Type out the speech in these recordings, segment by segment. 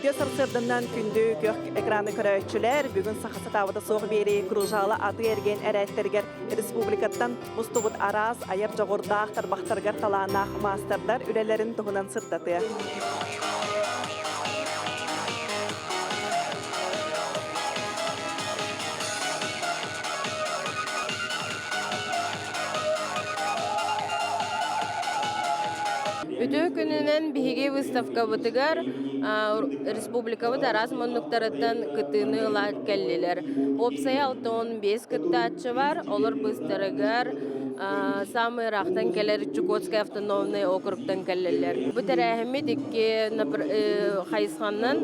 Үтүө сарсыарданнан күндү күөх экраны көрөөччүлэр, бүгүн саха сатаабыта суох биэрии Кружала атыы-эргиэн эрээттэригэр республикаттан мустубут араас айар дьоҕурдаах тарбахтарыгар талааннаах маастардар үлэлэрин туһунан сырдатыа. Үтүө күнүнэн биһиги выставкабытыгар республикабыт араас муннуктарыттан кыттыыны ыла кэллилэр. Уопсайа 65 кыттааччы бар, олор быыстарыгар самый ыраахтан кэлэр Чукотскай автономный округтан кэллилэр. Бу тэрээһиммит икки хайысханан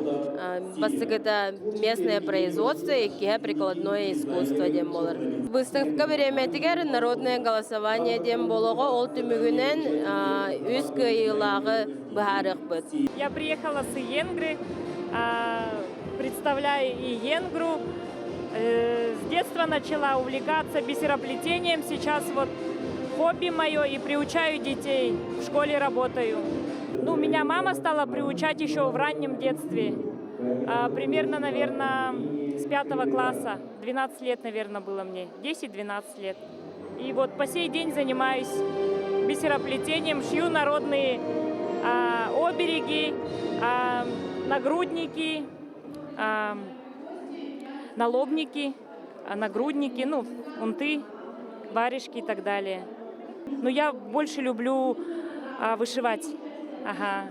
Бастакыта местное производство, иккиһэ прикладное искусство диэн буолар. Выставка бириэмэтигэр народное голосование диэн буолуоҕа, ол түмүгүнэн үс кыайыылааҕы быһаарыахпыт. Я приехала с Иенгры, представляю Иенгру. С детства начала увлекаться бисероплетением, сейчас вот хобби мое и приучаю детей, в школе работаю. Ну, меня мама стала приучать еще в раннем детстве. Примерно, наверное, с пятого класса. 12 лет, наверное, было мне. 10-12 лет. И вот по сей день занимаюсь бисероплетением, шью народные обереги, нагрудники, налобники, нагрудники, ну, унты, варежки и так далее. Но я больше люблю вышивать. Ага.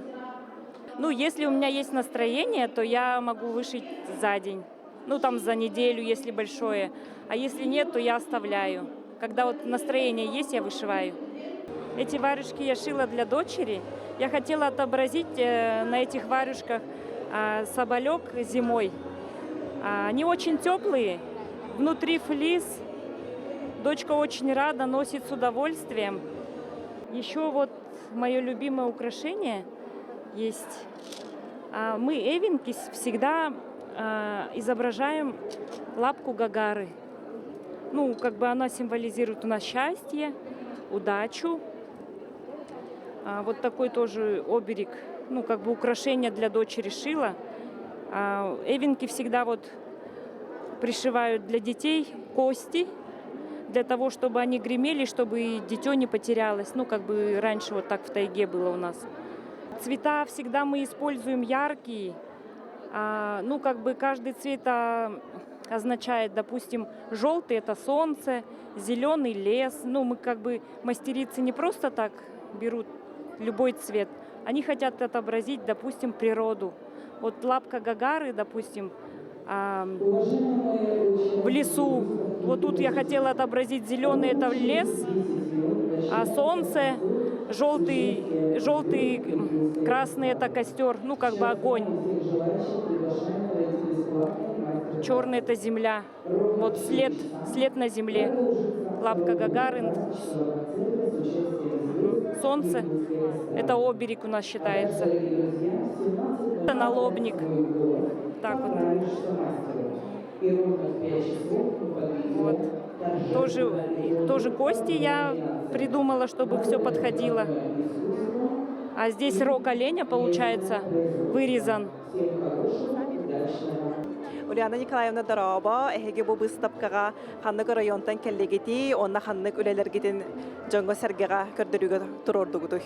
Ну, если у меня есть настроение, то я могу вышить за день. Ну, там за неделю, если большое. А если нет, то я оставляю. Когда вот настроение есть, я вышиваю. Эти варежки я шила для дочери. Я хотела отобразить на этих варежках соболек зимой. Они очень теплые, внутри флис. Дочка очень рада, носит с удовольствием. Еще вот мое любимое украшение есть. Мы, эвенки, всегда изображаем лапку Гагары. Ну, как бы она символизирует у нас счастье, удачу. Вот такой тоже оберег, ну, как бы украшение для дочери шила. Эвенки всегда вот пришивают для детей кости, для того, чтобы они гремели, чтобы дитё не потерялось. Ну, как бы раньше вот так в тайге было у нас. Цвета всегда мы используем яркие. Ну, как бы каждый цвет означает, допустим, желтый – это солнце, зеленый – лес. Ну, мы как бы мастерицы не просто так берут любой цвет. Они хотят отобразить, допустим, природу. Вот лапка Гагары, допустим, в лесу. Вот тут я хотела отобразить зеленый – это лес, а солнце, желтый, желтый, красный – это костер, ну как бы огонь. Черный – это земля. Вот след, след на земле. Лапка Гагарин. Солнце – это оберег у нас считается. Это налобник. Так вот. Вот. Тоже, тоже кости я придумала, чтобы все подходило. А здесь рог оленя, получается, вырезан. Ульяна Николаевна дорообо, эһиги бу быыстапкаҕа ханнык оройуонтан кэллигитий, уонна ханнык үлэлэргитин дьоҥҥо-сэргэҕэ көрдөрүүгэ туруордугутуй?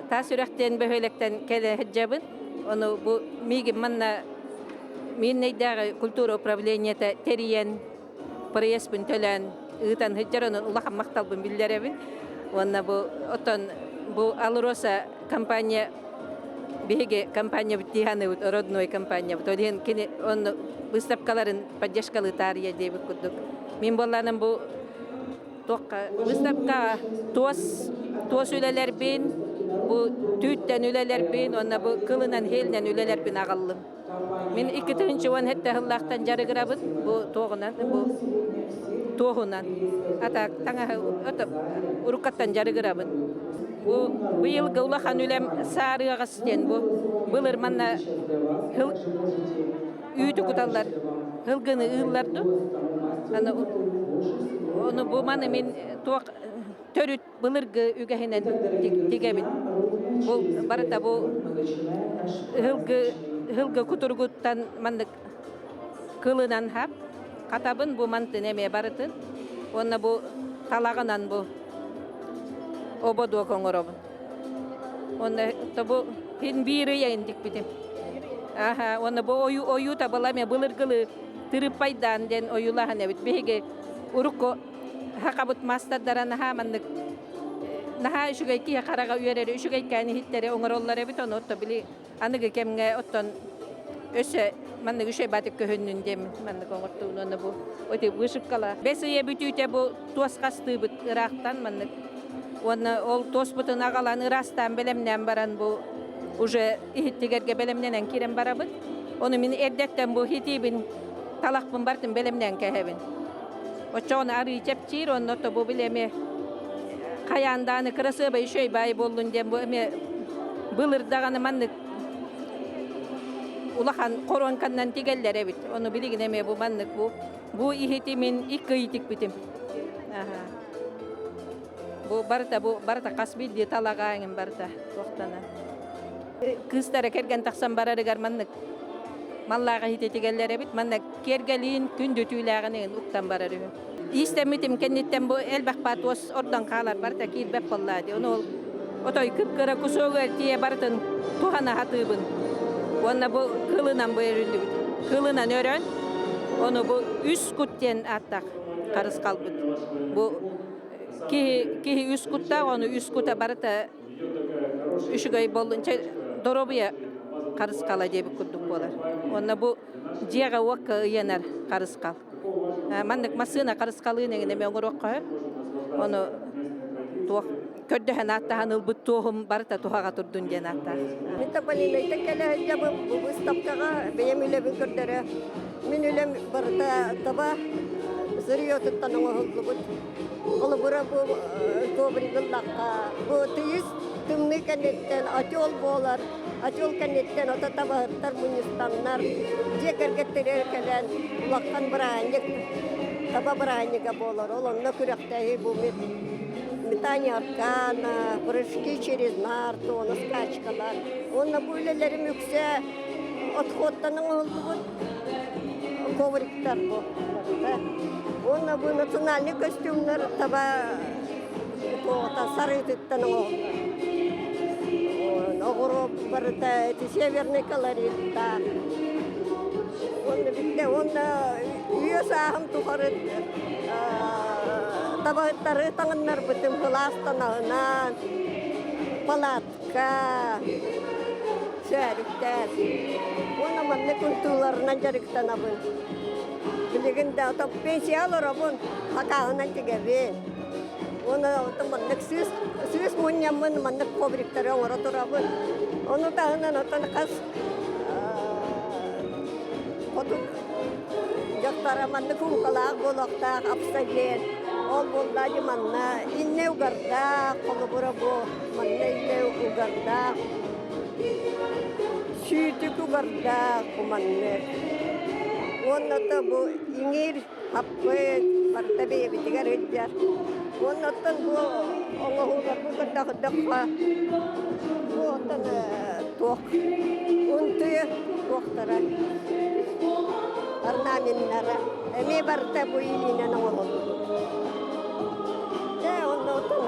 Таас үрэхтэн бөһүөлэктэн кэлэ сылдьабын. Ону бу миигин манна Миирнэйдээҕи культура управлениета тэрийэн проездпын төлөөн ыытан сылдьар онон улахан махталбын биллэрэбин. Уонна бу оттон бу Алроса компания биһиги компаниябыт дии саныыбыт, родной компаниябыт. Ол иһин кини онно выставкаларын поддержкалыы таарыйа диэбит курдук. Мин буолланым бу туохха выставкаҕа туос туос үлэлэрбин, бу түүттэн үлэлэрбин уонна бу кылынан хиэлинэн үлэлэрбин аҕаллым. Мин 2017 сыллаахтан дьарыгырабын бу туоҕунан бу туоһунан ата таҥаһы уруккаттан дьарыгырабын. Бу быйылгы улахан үлэм саарыаҕас диэн бу былыр манна үүтү куталлар һылгыны ыыллар ду аны ону бу маны мин туох төрүт былыргы үгэһинэн тигэбин. Бу барыта бу ыһылгы Сылгы кутуругуттан маннык кылынан хап, хатабын бу мантын эмиэ барытын. Уонна бу талаҕынан бу ободуок оҥоробун. Уонна бу хин биир ый индикпитим. Аха, уонна бу ою ою табала эмиэ былыргылыы тырыппайдаан диэн ойуулаһан эбит. Биһиги урукку хакабыт мастардара наһаа маннык наһаа үчүгэй киһи хараҕа үөрэр үчүгэйкээн иһиттэри оҥороллор эбит ону отто били аныгы кэмҥэ оттон өссө маннык үчүгэй батык көһүннүн диэн маннык оҥортуун уонна бу ити вышивкала бэс ыйа бүтүүтэ бу туос хастыыбыт ыраахтан маннык уонна ол туоспутун аҕалан ыраастаан бэлэмнээн баран бу уже иһиттигэргэ бэлэмнэнэн киирэн барабыт ону мин эрдэттэн бу хитиибин талахпын бартын бэлэмнээн кэһэбин оччоҕуна арыы чэпчиир онно тобу били эмиэ хайаан дааны кырасыабай үчүгэй баай буоллун диэн бу эмиэ былыр даҕаны маннык улахан хоруоҥканнан тигэллэр эбит. Ону билигин эмиэ бу маннык бу бу иһити мин икки ый тикпитим. Бу барыта бу барыта хас биирдии талаҕа эҥин барыта туохтана. Кыыстара кэргэн тахсан барарыгар маннык маллааҕы иһити тигэллэр эбит. Манна киэргэлиин күндү түүлээҕин уктан барар үһү. Иистэммитим кэнниттэн бу элбэх патос ордон хаалар барыта киирбэт буолла дии. Ону ол отой кып-кыра кусуогар тиийэ барытын туһана сатыыбын. Уонна бу кылынан бу өрүллүбүт. Кылынан өрөн, ону бу үс кут диэн ааттаах харыс хаалбыт. Бу киһи, киһи үс куттаах, ону үс кута барыта үчүгэй буоллун. Доруобуйа харысхала диэбит курдук буолар. Уонна бу дьиэҕэ-уокка ыйанар харысхал. Маннык массыына харысхалыын эҥин эмиэ оҥоруохха сөп. Ону туох көрдөһөн ааттаһан ылбыт туоһум барыта туһаҕа турдун диэн ааттаах. Мин Тополинайтан кэлэ сылдьабын. Бу выставкаҕа бэйэм үлэбин көрдөрө. Мин үлэм барыта таба сырьетуттан оҥоһуллубут. Холобура бу ковригы ыллахха, бу тыйыс тымныы кэнниттэн отел буолар. Отел кэнниттэн ото табаһыттар мунньустаннар, дьиэ кэргэттэригэр кэлэн улахан бырааһынньык, таба бырааһынньыга буолар. Ол онно күрэхтэһии бу метание аркана, прыжки через нарту, ону скачкалар. Уонна бу үлэлэрим үксэ отходтан оҥоһуллубут ковриктар бу. Уонна бу национальный костюмнар таба сарыытыттан оҥоһуллар. Оҕуруо барыта эти северный колориттаах. Уонна бүттэ уонна үйэ сааһым тухары табаһыттары таҥыннарбытым сылаас танаһынан, палатка, сөөрүктээх. Уонна маннык унтууларынан дьарыктанабын. Билигин да пенсия олоробун, хакааһынан тигэбин. Уонна оттон маннык сыыс, сыыс мунньаммын маннык ковриктары оҥоро турабын. Ону таһынан оттон хас хоту дьахтара маннык умкалаах буолуохтаах апсален. Ол буолла дьи манна инне угардаах, холобура бу манна инне угардаах, сүүтүк угардаах бу маннык. Уонна то бу иҥиир Аппыт, барыта бэйэбитигэр сылдьар. Уонна оттон бу оҥоһууларбын көрдөххө, бу оттон туох унтуйа туохтара, орнаменнара эмиэ барыта бу илиинэн оҥоһуллубут. Дьэ, онно оттон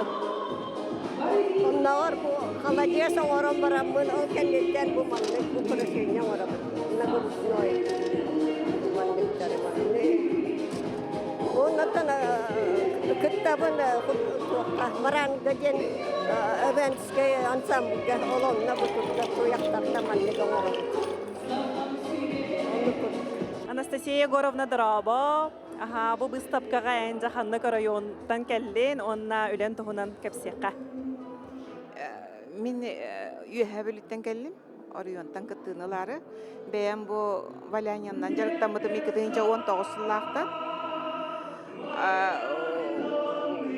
оннооҕор бу холодец оҥорон бараммын, ол кэнниттэн бу маннык бу украшение оҥоробут. Нагрузной манныктары маннык. Оннуттан кыттабын туохха Маранга диэн Эвенскэй ансамбльга ол онно бу кытта туйахтарта маннык оҥоробут. Анастасия Егоровна дорообо. Аха, бу быыстапкаҕа эн дьэ ханнык оройуонтан кэллин уонна үлэн туһунан кэпсиэххэ. Мин Үөһээ Бүлүүттэн кэллим, оройуонтан кыттыыны ылаары. Бэйэм бу валяньянан дьарыктаммытым 2019 сыллаахтан.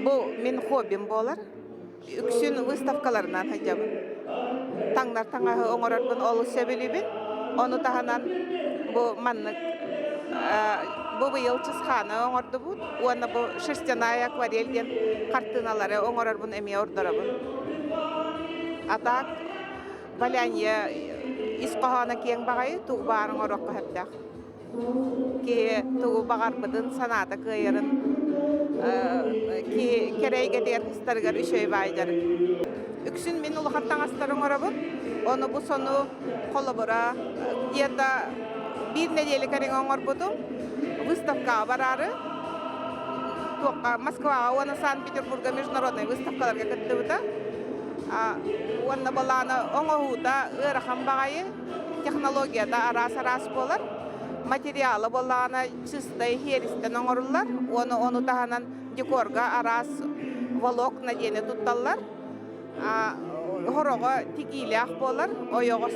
Бу мин хоббим буолар. Үксүн выставкаларынан сылдьабын. Таҥнар таҥаһы оҥорорбун олус сөбүлүүбүн. Ону таһынан бу маннык бу быйыл чысхааны оҥордубут уонна бу шерстяная акварель диэн хартыыналары оҥорорбун эмиэ ордоробун. А так валянье. Ис хоһооно киэҥ баҕайы, тугу баарын оҥоруохха сөптөөх. Киһи тугу баҕарбытын, санаата кыайарын киһи кэрэ эйгэтигэр кыстарыгар үчүгэй баай дьарык. Үксүн мин улахан таҥастары оҥоробун. Ону бу сону холобура где-то биир нэдиэлэ кэриҥэ оҥорбутум. Выставкаҕа бараары туохха Москваҕа уонна Санкт-Петербурга международнай выставкаларга кыттыбыта. Уонна былаана оҥоһуута ыарахан баҕайы, технологията араас-араас буолар. Материала буоллаҕына чистай хиэристэн оҥоруллар. Уонна ону таһынан декорга араас волокна диэни тутталлар. Хороҕо тигиилээх буолар, ойоҕос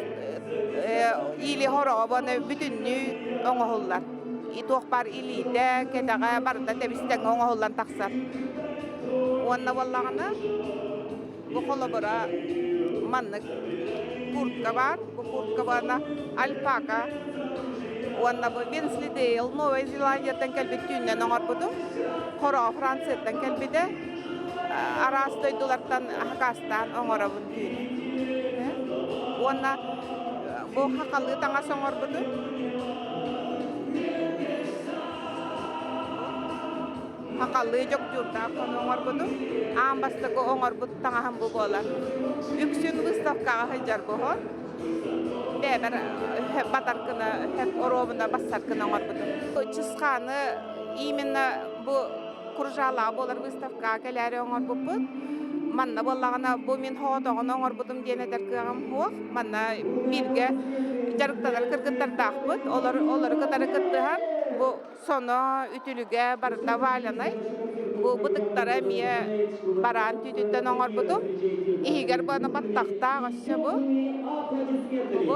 или хороҕо буона бүтүннүү оҥоһуллар. И туох баар илиитэ, кэтэҕэ барыта тэбис-тэҥҥэ оҥоһуллан тахсар. Уонна буоллаҕына бу холобура маннык куртка баар. Бу куртка буолна альпака уонна бу Венслидейл Новая Зеландияттан кэлбит түүннэн оҥорбутум. Хороҕо Францияттан кэлбитэ. Араас дойдулартан хакастаан оҥоробун түүнү. Уонна бу хахалыы таҥас оҥорбутум. Хахалыы дьокутуурдаах хону оҥорбутум. Аан бастакы оҥорбут таҥаһым бу буолар. Үксүн выставкаҕа сылдьар буһун. Бэйэбэр батар гына, оруобуна бассар гына оҥорбутум. Чысхааны именно бу Куржалаах буолар выставкаҕа кэлээри оҥорбуппут. Манна буоллаҕына бу мин соҕотоҕун оҥорбутум диэн этэр кыаҕым суох. Манна бииргэ дьарыктанар кыргыттардаахпыт. Олор олору кытары кыттыһан бу соно, үтүлүгэ барыта валенай. Бу бытыктара эмиэ бараан түүтүттэн оҥорбутум. Иһигэр бу аны баттахтаах өссө бу. Бу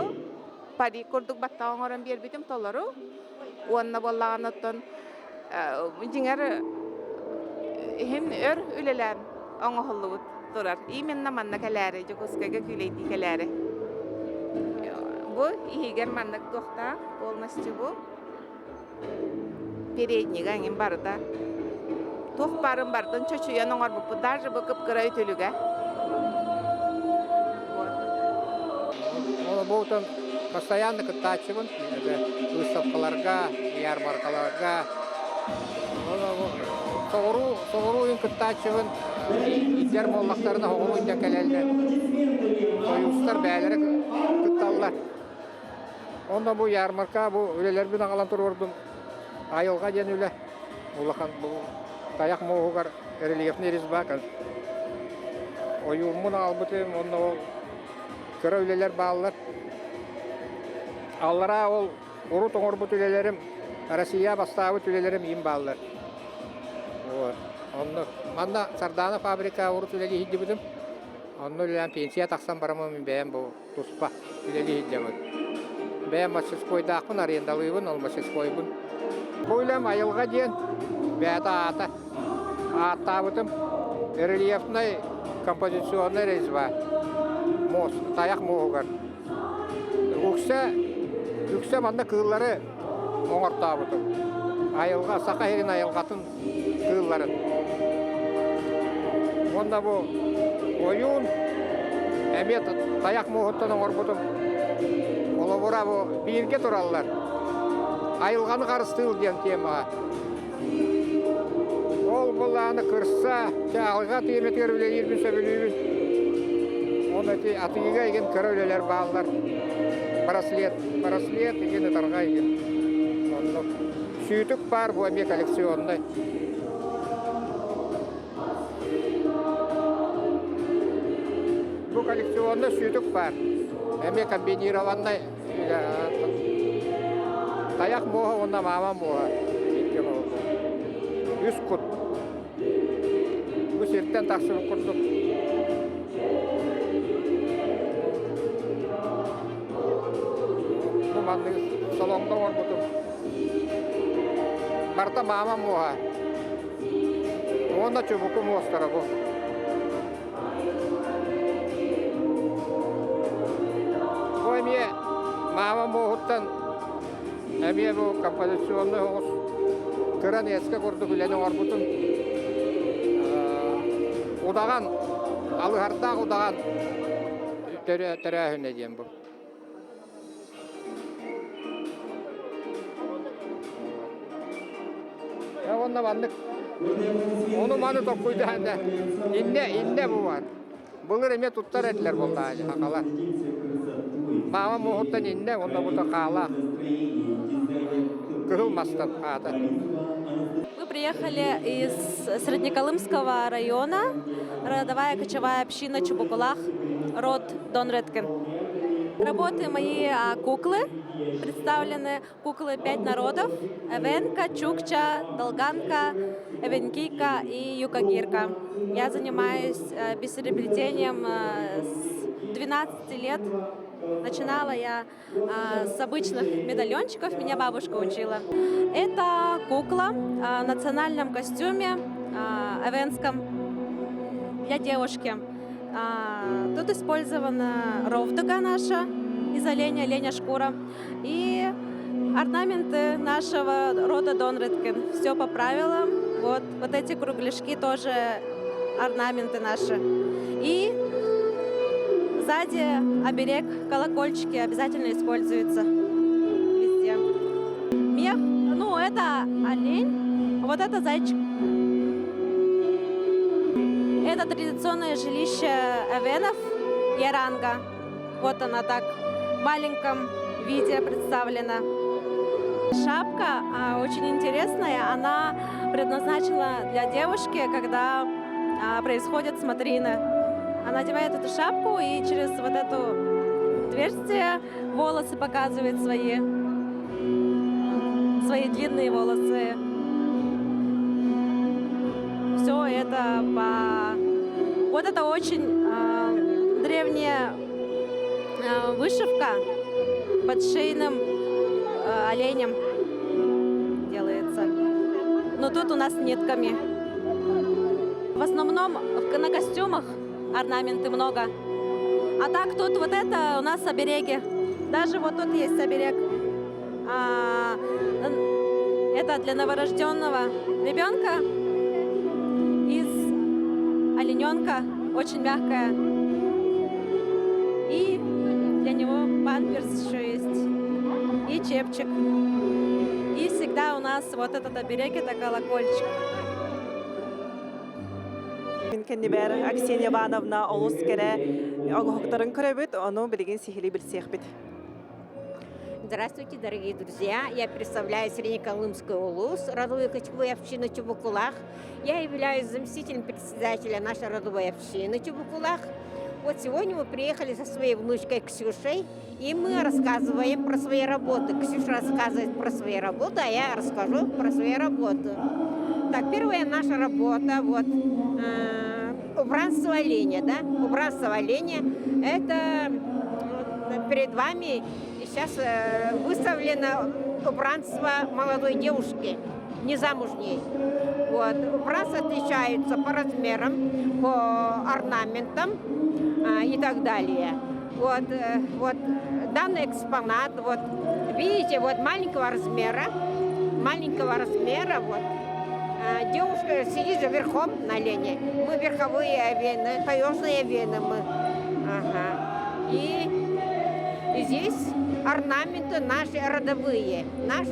парик курдук баттах оҥорон биэрбитим толору. Уонна буоллаҕына оттон дьиҥэр иһин өр үлэлээн оҥоһуллубут турар. Именно манна кэлээри, Дьокуускайга күүлэйдии кэлээри. Бу иһигэр маннык туохтаах полностью бу переднига эҥин барыта туох баарын барытын чочуйан оҥорбуппут даже бу кып-кыра үтүлүгэ. Бу постоянно кыттааччыбын выставкаларга, ярмаркаларга. Соҕуруу соҕуруу кыттааччыбын идэр буоллахтарына соҕуруу илдьэн кэлэллэр. Союзтар бэйэлэрэ кытталлар. Онно бу ярмарка бу үлэлэрбин аҕалан туруордум. Айылҕа диэн үлэ улахан бу тайах муоһугар рельефный резьба ойууммун аҕалбытым уонна ол кыра үлэлэр бааллар. Аллараа ол урут оҥорбут үлэлэрим Россия бастаабыт үлэлэрим иин бааллар. Вот. Онно манна Сардаана фабрика урут үлэлии сылдьыбытым. Онно үлэлээн пенсия тахсан бараммын мин бэйэм бу туспа үлэлии сылдьабын. Бэйэм мастерскойдаахпын, арендалыыбын, ол мастерскойбун. Бу үлэм айылҕа диэн бэйэтэ аата. Ааттаабытым рельефнай композиционный резьба муос, тайах муоһугар. Үксэ, үксэ манна кыыллары оҥортообутум. Айылҕа, Саха сирин айылҕатын кыылларын. Уонна бу ойуун эмиэ тайах муоһуттан оҥорбутум. Холобура бу бииргэ тураллар. Айылҕаны харыстыыл диэн темаҕа. Ол былааны кырса, чаалга тиэмэтигэр үлэлиирбин сөбүлүүбүн. Ол эти атыыга игин кыра үлэлэр бааллар. Браслет, браслет игин ытарҕа игин. Оннук. Сүүтүк баар бу эмиэ коллекционнай. Бу коллекционнай сүүтүк баар. Эмиэ комбинированнай тайах муоһа уонна маама муоһа. Үс кут. Бу сиртэн тахсыбыт курдук. Бу маннык солоҥдо оҥорбутум. Барыта маама муоһа. Уонна чубуку муостара бу. Бу эмиэ маама муоһуттан эмиэ бу композиционный оҕус кыра нескэ курдук үлэни оҥорбутум. Удаҕан, алыһардаах удаҕан төрөөһүнэ диэн бу. Уонна маннык ону маны толкуйдаан да иннэ иннэ бу бар. Былыр эмиэ туттар этилэр буоллаҕа сахалар. Маама муоһуттан иннэ уонна бута хаалаах кыһыл мастан хаата. Мы приехали из Среднеколымского района, родовая кочевая община Чубукулах, род Дон Редкен. Работы мои куклы представлены. Куклы пять народов. Эвенка, Чукча, Долганка, Эвенкийка и Юкагирка. Я занимаюсь бисереплетением с 12 лет. Начинала я с обычных медальончиков, меня бабушка учила. Это кукла в национальном костюме эвенском для девушки. Тут использована ровдуга наша из оленя, оленя шкура. И орнаменты нашего рода Донредкен. Все по правилам. Вот, вот эти кругляшки тоже орнаменты наши. И сзади оберег, колокольчики обязательно используются везде. Мех, ну это олень, вот это зайчик. Это традиционное жилище эвенов Яранга. Вот она так в маленьком виде представлена. Шапка очень интересная, она предназначена для девушки, когда происходят смотрины. Она одевает эту шапку и через вот эту отверстие волосы показывает свои, свои длинные волосы. Все это по... Вот это очень древняя вышивка под шейным оленем делается. Но тут у нас нитками. В основном на костюмах орнаменты много. А так тут вот это у нас обереги. Даже вот тут есть оберег. Это для новорожденного ребенка из олененка, очень мягкая. И для него памперс еще есть. И чепчик. И всегда у нас вот этот оберег, это колокольчик. Мин кэннибэр Аксения Ивановна олус кэрэ оҥоһуктарын көрөбүт, ону билигин сиһилии билсиэхпит. Здравствуйте, дорогие друзья! Я представляю Среднеколымскую улус, родовую кочевую общину Чубукулах. Я являюсь заместителем председателя нашей родовой общины Чубукулах. Вот сегодня мы приехали со своей внучкой Ксюшей, и мы рассказываем про свои работы. Ксюша рассказывает про свои работы, а я расскажу про свои работы. Так, первая наша работа, вот, убранство оленя, да? Убранство оленя – это перед вами сейчас выставлено убранство молодой девушки, незамужней. Вот. Убранства отличаются по размерам, по орнаментам и так далее. Вот, вот данный экспонат, вот, видите, вот маленького размера, вот, девушка сидит же верхом на олене. Мы верховые эвены, таежные эвены мы. Ага. И здесь орнаменты наши родовые. Наш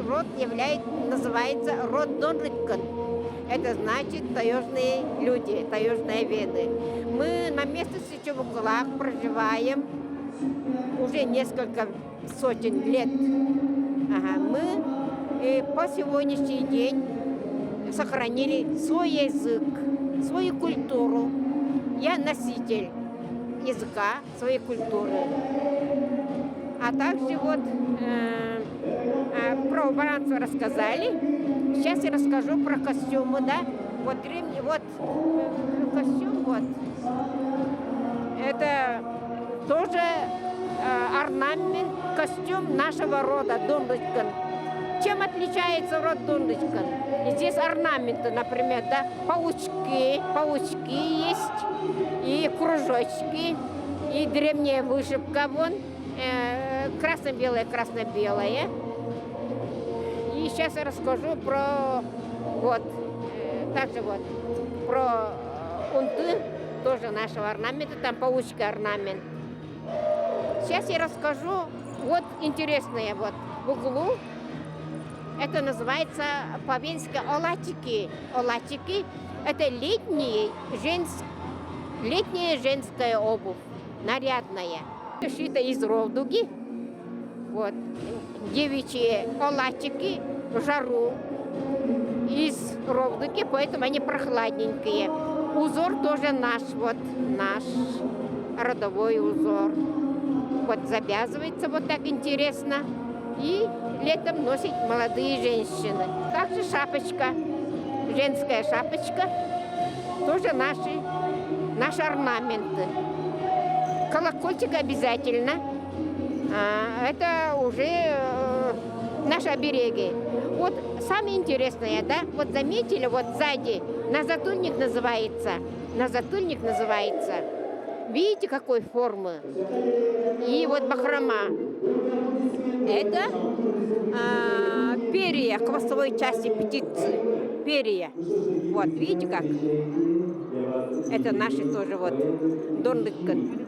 род является, называется род Донрыткан. Это значит таежные люди, таежные эвены. Мы на местности Чубукулах проживаем уже несколько сотен лет. Ага, мы по сегодняшний день сохранили свой язык, свою культуру. Я носитель языка, своей культуры. А также вот про убранство рассказали. Сейчас я расскажу про костюмы, да. Вот, вот костюм, вот. Это тоже орнамент, костюм нашего рода Дундочкан. Чем отличается род Дундочкан? Здесь орнаменты, например, да, паучки, паучки есть, и кружочки, и древняя вышивка вон, красно-белое, красно-белое. И сейчас я расскажу про, вот, также вот, про унты, тоже нашего орнамента, там паучка орнамент. Сейчас я расскажу, вот интересное, вот в углу, Это называется по-венски олачики. Олачики – это летние женск... летняя женская обувь, нарядная. Шита из ровдуги. Вот. Девичьи олачики в жару из ровдуги, поэтому они прохладненькие. Узор тоже наш, вот наш родовой узор. Вот завязывается вот так интересно. И летом носят молодые женщины. Также шапочка, женская шапочка, тоже наши, наши орнаменты. Колокольчик обязательно. А, это уже э, наши обереги. Вот самое интересное, да, вот заметили, вот сзади назатыльник называется, назатыльник называется. Видите, какой формы? И вот бахрома. Это а, перья хвостовой части птицы. Перья. Вот, видите как? Это наши тоже вот донлыккын.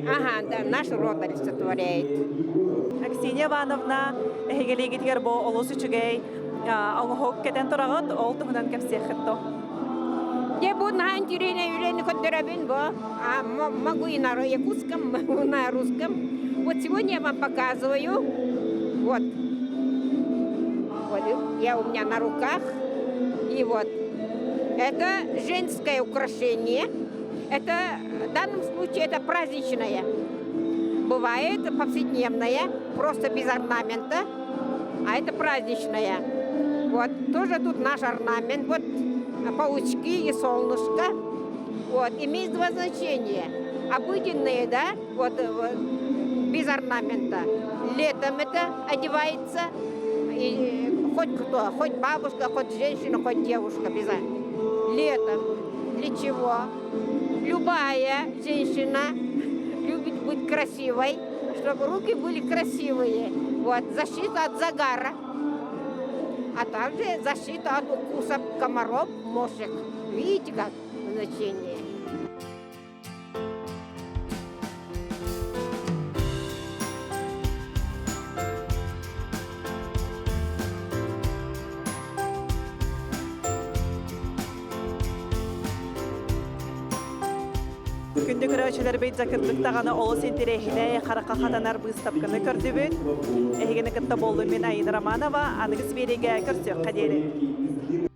Ага, да, наш род олицетворяет. Аксинья Ивановна, эһиги бу олус үчүгэй оҥоһук кэтэн тураҕыт, ол туһунан кэпсиэххит дуо? Дьэ бу наһаа интэриэһинэй үлэни көрдөрөбүн бу. А, могу и на якутском, могу на русском. Вот сегодня я вам показываю. Вот. Вот я у меня на руках. И вот. Это женское украшение. Это в данном случае это праздничное. Бывает повседневное, просто без орнамента, а это праздничное. Вот, тоже тут наш орнамент, вот паучки и солнышко. Вот, имеет два значения. Обыденные, да, вот, вот без орнамента. Летом это одевается, и хоть кто, хоть бабушка, хоть женщина, хоть девушка, без Летом. Для чего? Любая женщина любит быть красивой, чтобы руки были красивые. Вот, защита от загара, а также защита от укусов комаров, мошек. Видите, как значение? Күндү көрөөччүлэрбит дьэ кырдьык даҕаны олус интэриэһинэй харахха хатанар быыстапканы көрдүбүт. Эһигини кытта буоллум мин Аина Романова, аныгыс биэриигэ көрсүөххэ диэри.